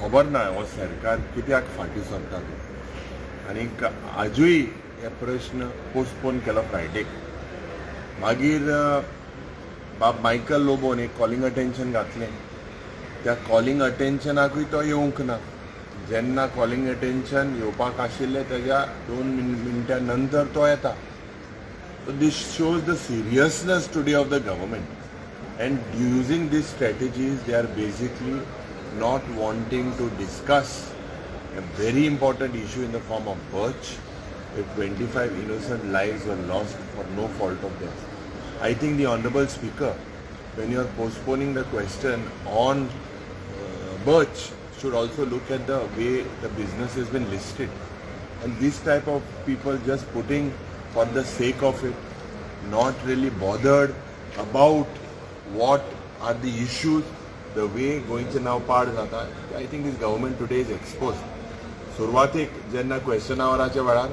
खबर ना हो सरकार कित्याक फाटीं सरता तो. आनीक आजूय हे प्रश्न पोस्टपोन केलो फ्रायडेक. मागीर बाब मायकल लोबोन एक कॉलिंग अटेन्शन घातलें, त्या कॉलिंग अटेन्शनाकूय तो येवंक ना. जेन्ना कॉलिंग अटेन्शन येवपाक आशिल्लें तेज्या 2 मिनटां नंतर तो येता. So this shows the seriousness today of the government, and using these strategies they are basically not wanting to discuss a very important issue in the form of birch, where 25 innocent lives were lost for no fault of theirs. I think the Honorable Speaker, when you are postponing the question on birch, should also look at the way the business has been listed. And this type of people just putting for the sake of it, not really bothered about what are the issues, the way गोंयचें नांव पाड जाता. I think this government today is exposed. सुरवातेक जेन्ना question आवराच्या वेळार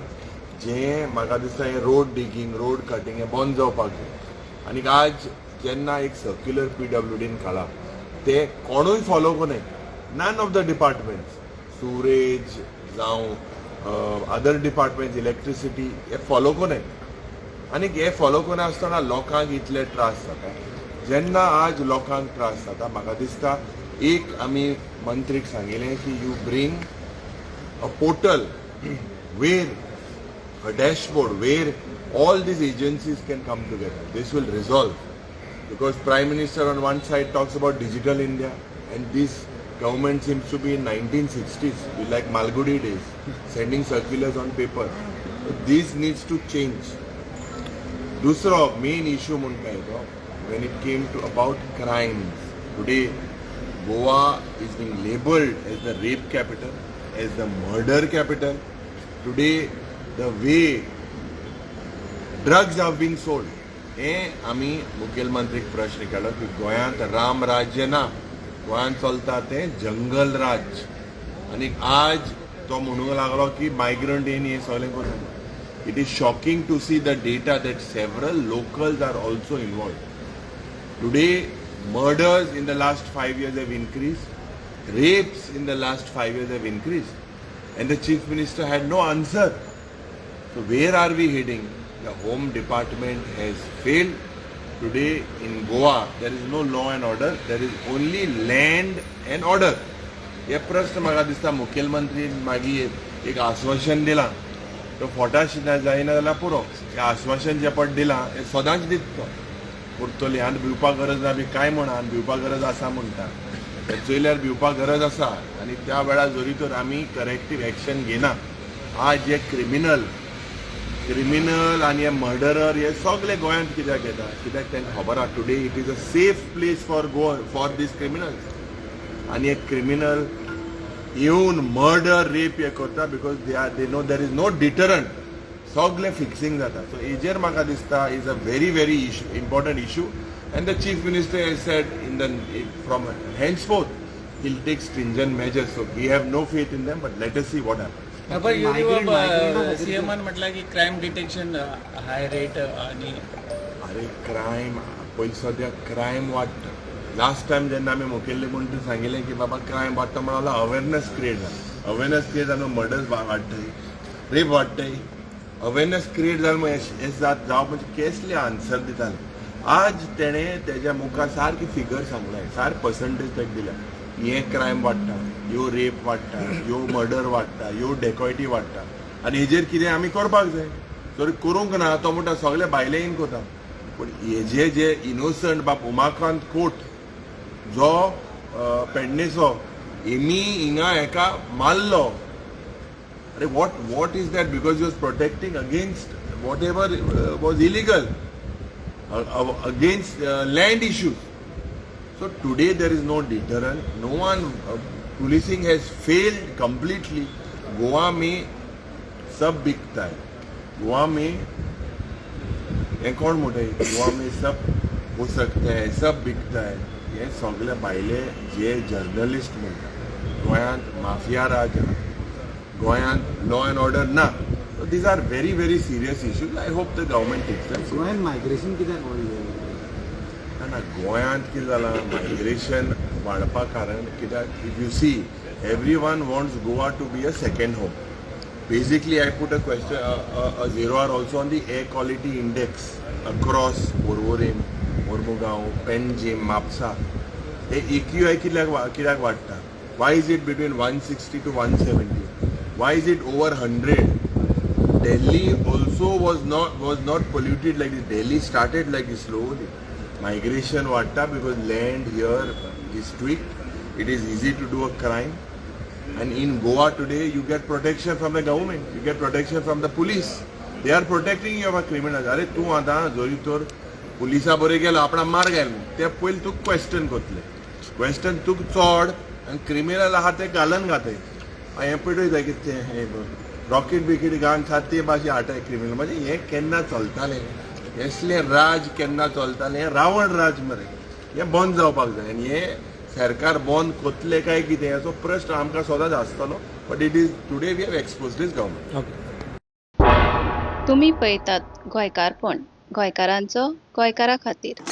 जें म्हाका दिसता हें रोड डिगींग, रोड कटिंग हें बंद जावपाक जाय. आनी आज जेन्ना एक सर्क्युलर PWDन काडला ते कोणूय फॉलो करूं, none of the departments, sewerage जावं अदर डिपार्टमेंट्स, इलेक्ट्रिसिटी, हे फॉलो करूं. आनी हे फॉलो करून आसतना लोकांक इतले त्रास जाता. जेन्ना आज लोकांक त्रास जाता, म्हाका दिसता एक आमी मंत्रीक सांगिल्लें की you bring a portal where a dashboard where all these agencies can come together. This will resolve, because Prime Minister on one side talks about digital India, and this government seems to be in 1960s, like Malgudi days, sending circulars on paper. This needs to change. Dusro main issue म्हणटा तो, when it came to about crimes, today Goa is being labeled as the rape capital, as the murder capital. Today the way drugs are being sold, हें आमी मुखेलमंत्रीक प्रश्न केलो की गोंयांत राम राज्य ना, गोंयांत चलता तें जंगल राज्य. आनी आज तो म्हणूंक लागलो की मायग्रंट येवन हें सगळें करून. It is shocking to see the data that several locals are also involved. Today murders in the last 5 years have increased, rapes in the last 5 years have increased, and the Chief Minister had no answer. So where are we heading? The Home Department has failed. Today in Goa there is no law and order, there is only land and order. हे प्रश्न म्हाका दिसता मुखेलमंत्री मागीर एक आश्वासन दिलां, तो फोटा जायना जाल्यार पुरो. हें आश्वासन जें पट दिलां हें सदांच दिता तो उरतली. आनी भिवपाक गरज ना बी कांय म्हणा, आनी भिवपाक गरज आसा म्हणटा, चोयल्यार भिवपाक गरज आसा. आनी त्या वेळार जरी तर आमी करेक्टीव एक्शन घेना, आज हे क्रिमिनल आनी हे मर्डरर हे सगळे गोंयांत कित्याक येता? कित्याक तांकां खबर आसा today it is a safe place for Goa for these criminals. आनी हे क्रिमिनल येवन मर्डर रेप हे करता because they are they know there is no deterrent, सगळें फिक्सिंग जाता. सो हेजेर म्हाका दिसता is a very very issue, important issue. And the Chief Minister has said in the from henceforth he will take stringent measures. So we have no faith in them, but let us see what happens. पण सीएमान म्हटलं की crime detection high rate. आणि अरे crime पयलीं सद्या crime वाडटा. Last time जेन्ना आमी मुखेलमंत्री सांगिल्लें की बाबा क्रायम वाडटा म्हणून अवेरनस क्रिएट जाला, अवेरनस क्रिएट जावन मर्डर्स वाडटाय, रेप वाडटाय. अवेरनस क्रिएट जावन हें जावप म्हणजे केसले आन्सर दिताले. आज तेणें तेज्या मुखार सारकी फिगर सांगलाय, सारके पर्संटेज ताका दिल्या, हें क्रायम वाडटा, ह्यो रेप वाडटा, ह्यो मर्डर वाडटा, ह्यो डेकॉयटी वाडटा, आनी हेजेर कितें आमी करपाक जाय. जर करूंक ना तो म्हणटा सगळे भायले येवन करता. पूण हेजे जे इनोसंट बाब उमाकांत कोट जो पेडणेचो हेमी हिंगा हेका मारलो, अरे what is that? Because he was protecting against whatever was illegal, against land issues. So today there is no deterrent, no one, policing has failed completely. Goa में सब बिकता है, गोवा में हें कोण म्हणटा, गोवा में सब हो सकता है, सब बिकता है. हे सगळे भायले जे जर्नलिस्ट म्हणटा गोंयांत माफिया राज आहा, गोंयांत लॉ एंड ऑर्डर ना. So these are very very serious issues. I hope the government takes them. गोंयांत मायग्रेशन कित्याक वाडलें? ना, गोंयांत कितें जालां, मायग्रेशन वाडपा कारण कित्याक, if you see, everyone wants Goa to be a second home. Basically, I put a question, a zero hour also on the air quality index across Porvorim, Mormugao, Panjim, Mapsa. Hey AQI कित्याक वाडटा? Why is it between 160 to 170? Why is it over 100? Delhi also was not polluted like this. Delhi started like this slowly. Migration वाडटा because land here is tweaked. It is easy to do a crime. And in Goa today, you get protection from the government, you get protection from the police. They are protecting you of criminals. अरे, तूं आतां जरी तर पुलिसा बरें गेलो, आपणा मार घाल, ते पयलीं तुका क्वेश्चन करतले. क्वेश्चन तुका चड आनी क्रिमिनल आहा ते घालन घाताय. हें पळयता कितें तें हें रॉकेट बिकेट घालून खात ते भाशेन हाडटाय क्रिमिनल. म्हणजे हें केन्ना चलतालें? असलें राज केन्ना चलतालें? हें रावण राज मरे. हें बंद जावपाक जाय आनी हें सरकार बंद कोतले काय कितें असो प्रश्न आमकां सदांच आसतलो, but it is today we have expose this government. Okay. तुम्ही पळयतात गोंयकारपण, गोंयकारांचो गोंयकारा खातीर.